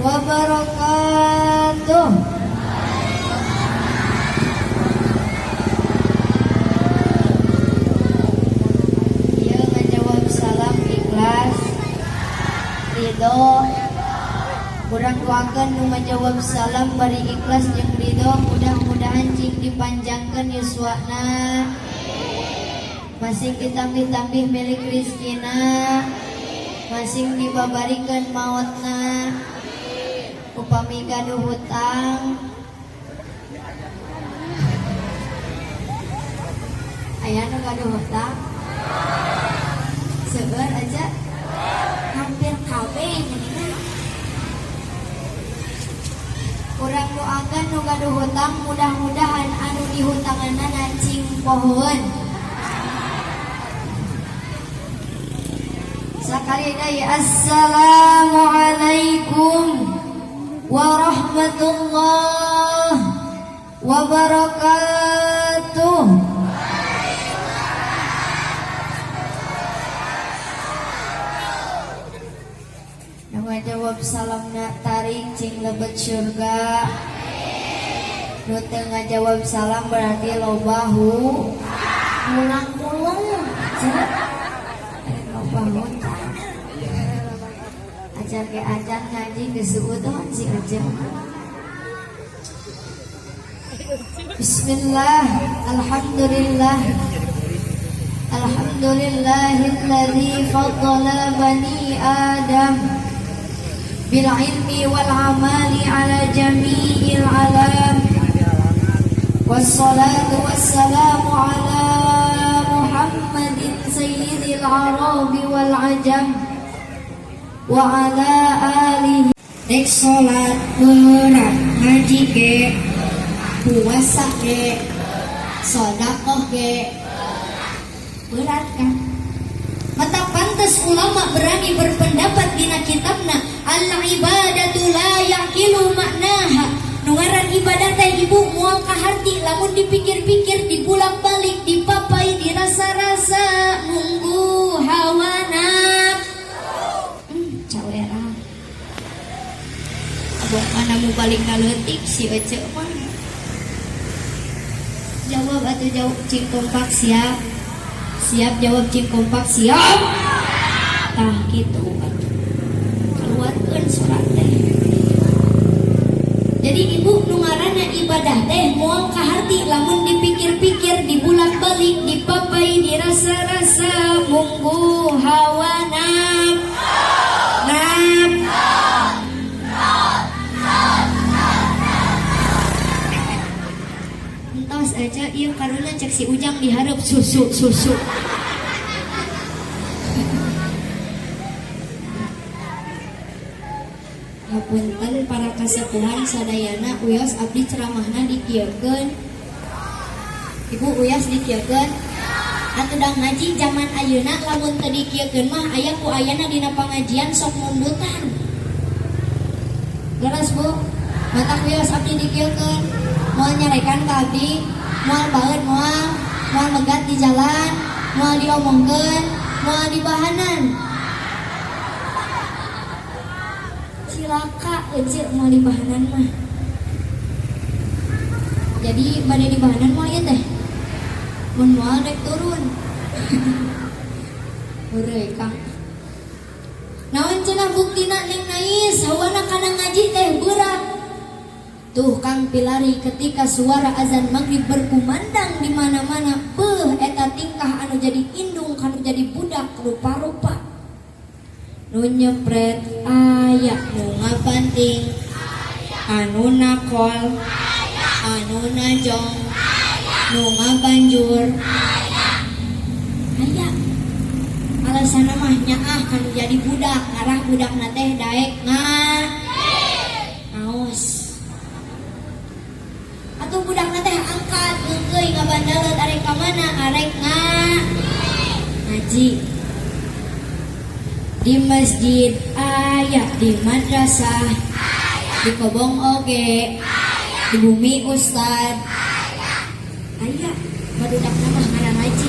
wabarakatuh. Ieu ngajawab salam ikhlas ridho. Kurang doakeun nu ngajawab salam bari ikhlas jeung ridho, mudah-mudahan cing dipanjangkeun yuswana, masing ditambih-tambih milik rizkina, masing dibabarikeun maotna. Upami gaduh hutang, aya nu gaduh hutang? Seueur aja, hampir kabeh geuningan. Urang doakan nu gaduh hutang, mudah-mudahan anu dihutanganana cing pohoeun. Sakali deui, assalamualaikum warahmatullahi wabarakatuh. Nu ngajawab salamna tarik cing lebet surga. Nu teu ngajawab salam berarti loba hu mulang-mulang. Loba hutang. Acan ge acan ngaji geus suudzon si aja. Bismillah, alhamdulillah. Alhamdulillahilladzi faddala bani Adam bil ilmi wal amali ala jami'il alam. Wassalatu wassalamu ala Muhammadin sayyidil arabi wal ajam wa ala alihi. Nek salat berat, ngaji ge, puasa ge, sodakoh ge berat kan. Mata pantas ulama berani berpendapat dina kitabna, al ibadatu la yaqilu maknaha. Nu ngaran ibadah teh, ibu, moal kaharti lamun dipikir-pikir, dibulak-balik, dipapai, dirasa-rasa, munggu hawa nafsu. Cawera. Abah mana mau balik leutik si Ece mah. Jawab atau jawab cing kompak, siap. Siap, jawab cing kompak, siap. Tah gitu atuh. Keluarkeun surat teh. Jadi ibu, nu ngaranna ibadah teh moal kaharti lamun dipikir-pikir, dibulak-balik, dipapai, dirasa-rasa, munggu hawa naf. Naf. Entos aja ieu karuna, cek si Ujang dihareup susu susu. Hapunten para kasepuhan sadayana, wios abdi ceramahna dikieukeun. Ibu, wios dikieukeun? Atuh da ngaji zaman ayeuna lamun teu dikieukeun mah aya ku ayana dina pangajian sok mundutan. Leres, Bu? Matak wios abdi dikieukeun. Moal nyarekan ka abdi, moal baeud, moal, moal megat di jalan, moal diomongkeun, moal dibahanan. Cilaka ece moal dibahanan mah. Jadi bade dibahanan moal ieu teh? Mun moal rek turun. Heureuy Kang. Naon cenah buktina Neng Nais hawana kana ngaji teh berat? Tuh Kang Pilari, ketika suara azan maghrib berkumandang di mana-mana, beuh, eta tingkah anu jadi indung kanu jadi budak rupa-rupa. Nu nyepret aya, nu ngabanting, anu nakol, anu najong, nu ngabanjur, aya. Alasanna mah nyaah kanu jadi budak, ngarah budakna teh daek ngaos. Atuh budakna teh angkat ngeungkeuy ngabandaleut, arek ka mana? Arek ngaji. Di masjid aya, di madrasah, di kobong oge, di bumi ustad aya, badudakna mah ngaran ngaji.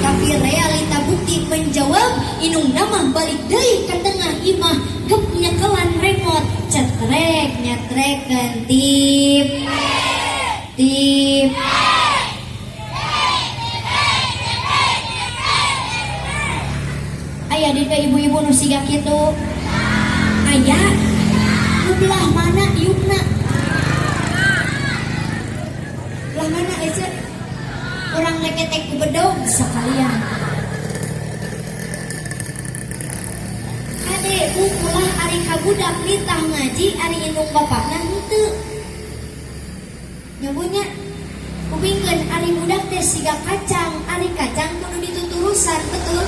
Tapi realita bukti menjawab, indungna mah balik deui ka tengah imah, gep nyekelan remote. Nyatrek nyatrekeun tip tip. Aya di teh ibu-ibu nu siga kitu? Aya. Nu belah mana diukna? Belah mana ece? Urang leketek ku bedog sekalian. Kade, Bu, ulah ari ka budak nitah ngaji, ari indung bapakna henteu. Nyabunya kupingkeun, ari budak teh siga kacang, ari kacang kudu dituturusan, betul?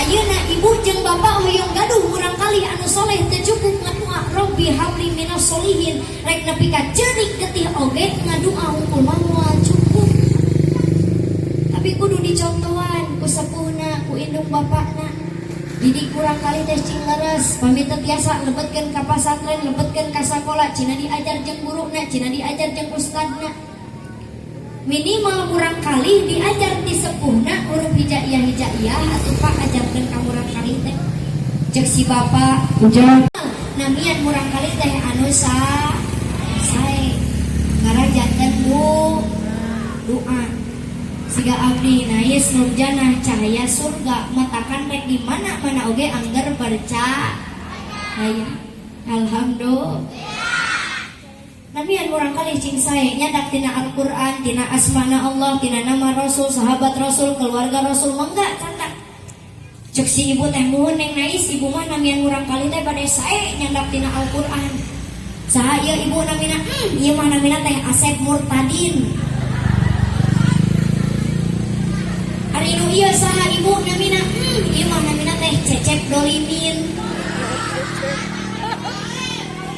Ayeuna ibu jeung bapak hoyong gaduh murang kali anu soleh, teu cukup ngadua robbi habli minas solihin, rek nepi ka ceurik getih oge ngadua hungkul mah moal cukup. Tapi kudu dicontohan ku sepuhna, ku indung bapakna. Didik kurang kali teh cing leres, pami teu tiasa lebetkeun ka pasantren, lebetkeun ka sakola, cina diajar jeung guruna, cina diajar jeung ustadna. Minimal murang kali diajar ti sepuhna huruf hijaiyah hijaiyah atuh, Pak, ajarkeun ka murang kali teh. Cek si bapak Hujan. Namian murang kali teh anu sa sae ngarajanten, Bu, doa siga abdi Nais Nurjanah cahaya surga, matakan rek di mana mana oge angger percaya, alhamdulillah. Namian murang kali cing sae nyadak tina Al-Quran, tina asmana Allah, tina nama Rasul, sahabat Rasul, keluarga Rasul, mangga candak. Cek si ibu teh, "Muhun, Neng Nais, ibu mah namian murang kali teh bade sae nyandak tina Al-Quran." "Saha ieu, ibu, namina?" Ieu mah namina teh Asep Murtadin." "Ari nu ieu saha, ibu, namina?" Ieu mah namina teh Cecep Dolimin."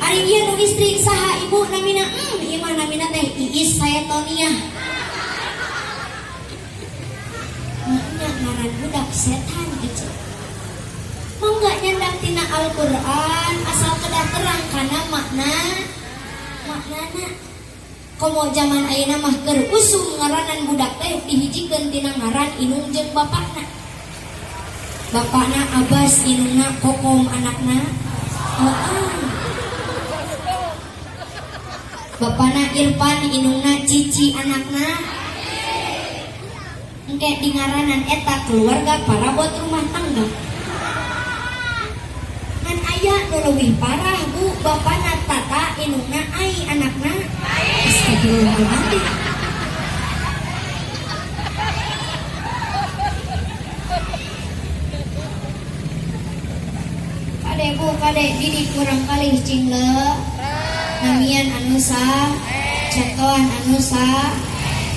"Ari ieu nu istri saha, ibu, namina?" Ieu mah namina teh Iis Saetoniah." Maknya ngaran budak setan kecil. Mangga nyandak tina Al-Quran, asal kedah terang kana makna maknana. Komo zaman ayeuna mah keur usum ngaranan budak teh dihijikeun tina ngaran indung jeung bapakna. Bapakna Abbas, indungna Kokom, anakna. Heeh. Bapakna Irfan, indungna Cici, anakna. Engke di ngaranan eta keluarga parabot rumah tangga. Ngan aya nu leuwih parah, Bu, bapakna Tata, indungna Ai, anakna. Astagfirullahaladzim. Kade, Bu, kade, didik kurang kali cing le. Namian anu sa, contohan anu sa.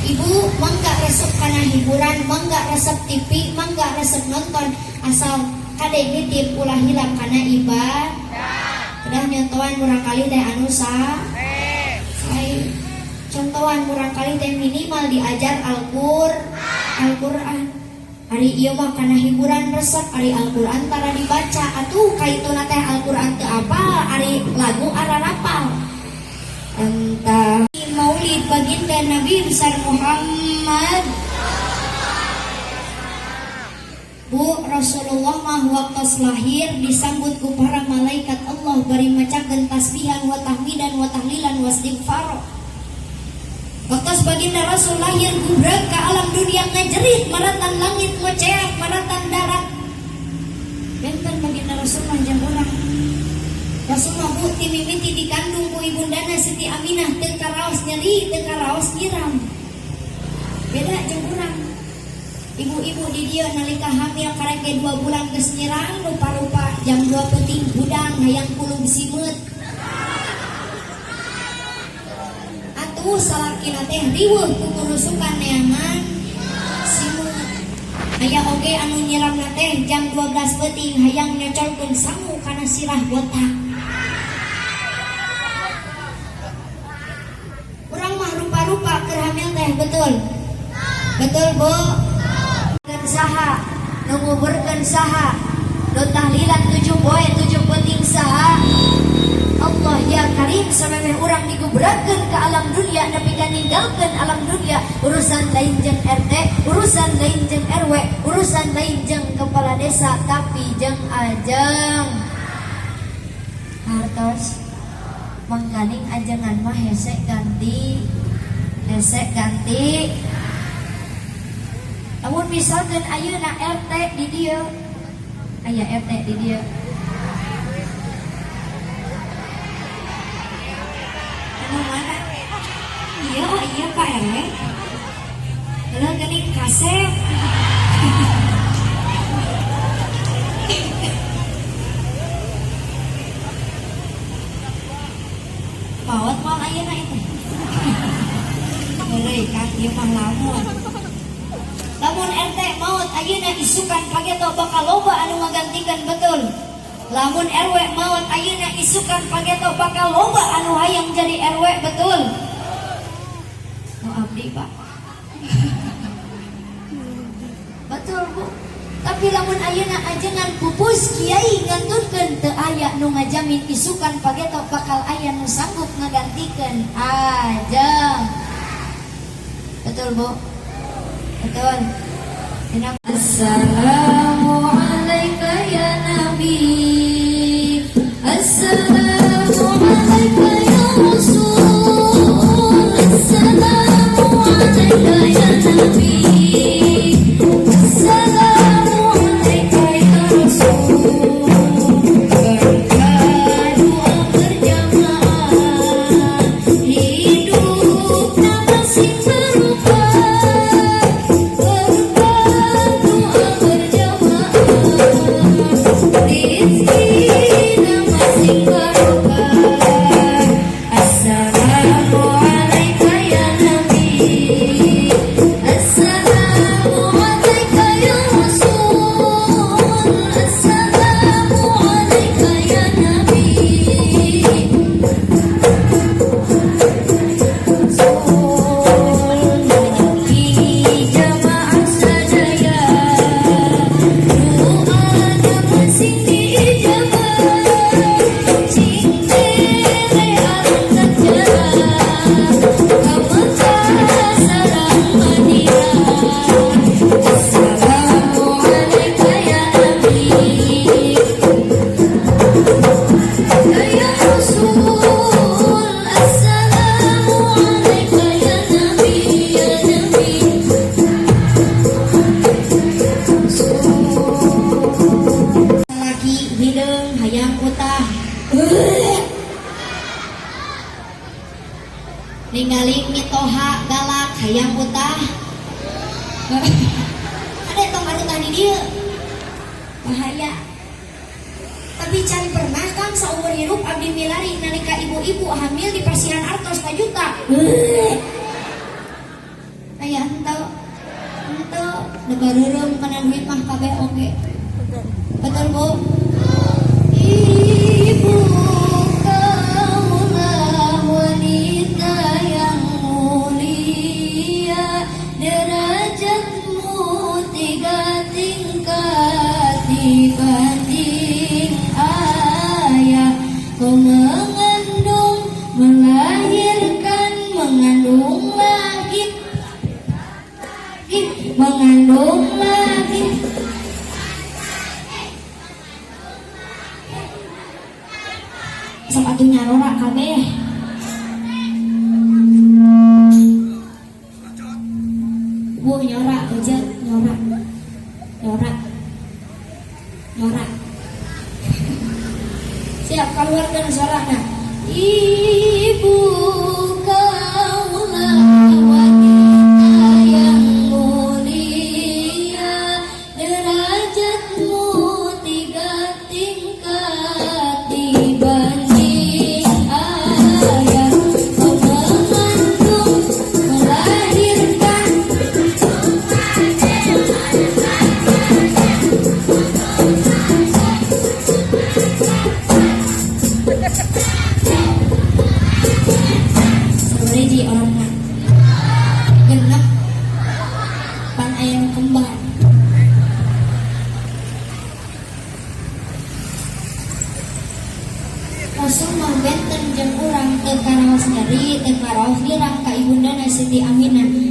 Ibu mangga resep kana hiburan, mangga resep TV, mangga resep nonton, asal kade nitip ulah hilap kana ibadah. Kedah nyontohan murang kali teh anu sa. Sae. Contohan murang kali teh minimal diajar Al-Qur'an. Ari ieu mah kana hiburan resep, ari Al-Qur'an tara dibaca. Atuh kaituna teh Al-Qur'an teu apal, ari lagu ararapal. Entah Maulid baginda Nabi besar Muhammad. Bu, Rasulullah mah waktu lahir disambut ku para malaikat Allah bari macakeun tasbihan wa tahmidan wa tahlilan wa istighfar. Waktu baginda Rasul lahir, gubrak ke alam dunia, ngajerit maratan langit, ngoceak maratan darat. Benten baginda Rasul mah jeung urang. Rasulullah, Bu, ti mimiti dikandung ku ibundana Siti Aminah teu karaos nyeri, teu karaos nyiram. Beda jeung urang. Ibu-ibu di dieu nalika hamil karek ge 2 bulan geus nyerang rupa-rupa, jam 2 peuting hudang hayang kulub simeut. Atuh salakina teh riweuh kukurusukan neangan simeut. Aya oge anu nyiramna teh jam 12 peuting hayang nyocolkeun sangu kana sirah botak. Urang mah rupa-rupa keur hamil teh, betul? Betul, Bu? Kan saha? Nu nguburkeun saha? Nu tahlilan 7 poe 7 peuting saha? Allah ya Karim. Samemeh urang digubrakeun ke alam dunia nepi ka ninggalkeun alam dunia, urusan lain jeung RT, urusan lain jeung RW, urusan lain jeung kepala desa, tapi jeung ajeng hartos. Mangkaning ajengan mah hese ganti, hese ganti. Lamun misalkan ayeuna RT di dieu, aya RT di dieu. Anu mana? Iya, oh iya Pak RW. Halo, geuning kasep. Maot moal ayeuna itu. Heureuy Kang, ieu mah lamun. Lamun RT maot ayeuna isukan pageto bakal loba anu ngagantikeun, betul. Lamun RW maot ayeuna isukan pageto bakal loba anu hayang jadi RW, betul. Oh abdi Pak. Betul Bu. Tapi lamun ayeuna ajengan pupus, kiai ngantunkeun, teu aya nu ngajamin isukan pageto bakal aya nu sanggup ngagantikeun ajeng. Betul Bu? Betul. Assalamualaikum ya Nabi. Assalamualaikum ya Rasul. Assalamualaikum ya Nabi. Assalamualaikum ya Rasul. Berkah doa berjamaah, hidupna masih berubah. Berkah doa berjamaah, rizkina masih barokah. Assalamualaikum ya Nabi. Assalamualaikum ya Rasul. Assalamualaikum ya Nabi. Rasul mugi jamaah sadaya doana masih diijabah, cing dibere angkat jalan ka Mekah sareng Madinah. Assalamualaikum ya Nabi, ya Rasul. Assalamualaikum ya Nabi, ya Nabi Rasul. Laki hideung hayang utah, ningali mitoha galak hayang utah. Ada tong arutah di dieu, bahaya. Tapi can pernah Kang saumur hirup abdi milari nalika ibu-ibu hamil di pasihan artos juta. Aya henteu? Henteu. Da bareureum kana duit mah kabeh oge. Betul Bu? Ibu kaulah wanita yang mulia, derajatmu tiga tingkat dibanding ayah. Kau mengandung, melahirkan, mengandung lagi, mengandung lagi. Sok atuh nyarora kabeh. Bu nyora aja, nyora. Nyora. Nyora. Siap keluarkan suaranya. Ibu kaulah wanita yang mulia, derajatmu tiga tingkat dibanding ayah. Kau mengandung, melahirkan, sabaraha orangna? 6. Pan aya nu kembar. Rasul mah benten jeung urang, teu karaos nyeri, teu karaos girang ka ibundana Siti Aminah.